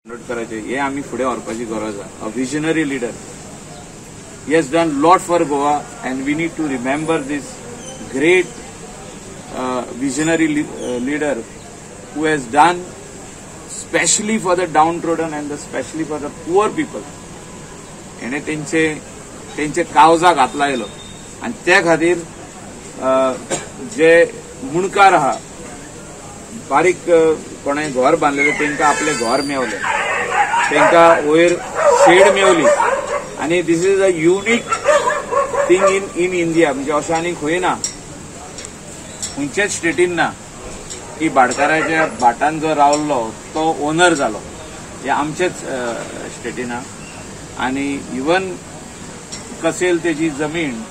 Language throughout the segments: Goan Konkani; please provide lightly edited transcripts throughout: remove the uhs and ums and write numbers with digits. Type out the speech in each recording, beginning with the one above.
बांदोडकराचे हे आमी फुडें व्हरपाची गरज आसा. A visionary leader, he has done lot for Goa and we need to remember this great visionary leader who has done specially for the downtrodden and the specially for the poor people. हेणे तेंचे तेंचे कावजाक हात लायलो आनी त्या खातीर जे मुणकार आहा, बारीक कोणें घर बांदलेलें, तांकां आपलें घर मेवलें, तांकां वयर शेड मेवली. आनी this is a unique thing in India. म्हणजे अशें आनी खंय ना, खंयच्याच स्टेटीन ना की भाटकाराच्या भाटान जो रावल्लो तो ओनर जालो. हे आमचेच स्टेटीन. आनी इवन कसेल तेजी जमीन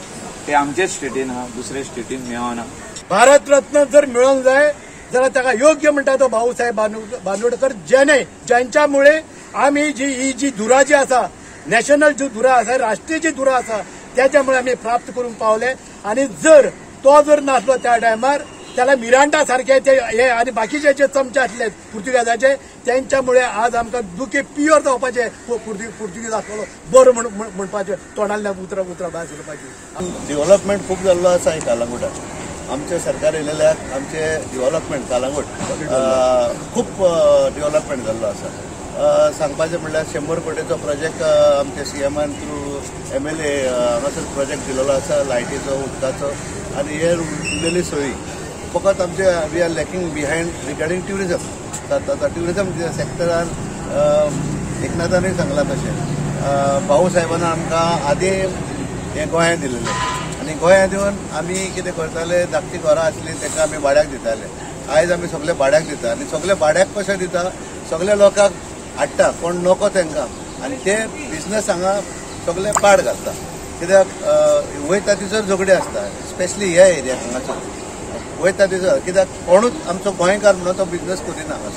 ते आमचेच स्टेटीन आहा, दुसऱ्या स्टेटीन मेळना. भारत रत्न जर मेळोंक जाय जाल्यार ताका योग्य म्हणटा तो भाऊसाहेब बांदोडकर, जेणे ज्यांच्यामुळे आमी जी ही जी धुरा जी आसा, नॅशनल जी धुरा आसा, राष्ट्रीय जी धुरा आसा, त्याच्यामुळे आमी प्राप्त करूंक पावले. आनी जर तो जर नासलो त्या टायमार, त्याला मिरांडा सारखे ते हे आनी बाकीचे जे चमचे आसले पुर्तुगेजाचे, त्यांच्यामुळे आज आमकां दुखे प्युअर जावपाचे पुर्तुगेज आसलेलो बरो म्हणपाचें तोंडांतल्यान उतरां उतरां भायर सरपाची. डेव्हलपमेंट खूब जाल्लो आसा हे कालांगुटाक. आमचे सरकार येयलेल्याक आमचे डेव्हलपमेंट कालांगूट खूब डेव्हलपमेंट जाल्लो आसा. सांगपाचें म्हणल्यार 100 कोटीचो प्रोजेक्ट आमच्या सीएमान थ्रू एमएलए हांगासर प्रोजेक्ट दिलेलो आसा, लायटीचो, उदकाचो आनी हे उरलेली सोयी. फकत आमचे we are lacking behind regarding tourism. आतां ट्युरिजम सेक्टरान एकनाथानूय सांगलां तशें, भाऊ साहेबान आमकां आदीं हें गोंयांत दिलेलें आनी गोंयांत दिवन आमी कितें करताले, धाकटीं घरां आसलीं तांकां आमी भाड्याक दिताले. आयज आमी सगळे भाड्याक दिता आनी सगळे भाड्याक कशें दिता, सगळे लोकांक हाडटा, कोण नको तांकां, आनी ते बिजनस हांगा सगळे पाड घालता. कित्याक वयता थंयसर झगडी आसता, स्पेशली ह्या एरियाक हांगासर वयता थंयसर, कित्याक कोणूच आमचो गोंयकार म्हणून तो बिजनस करिना हांगासर.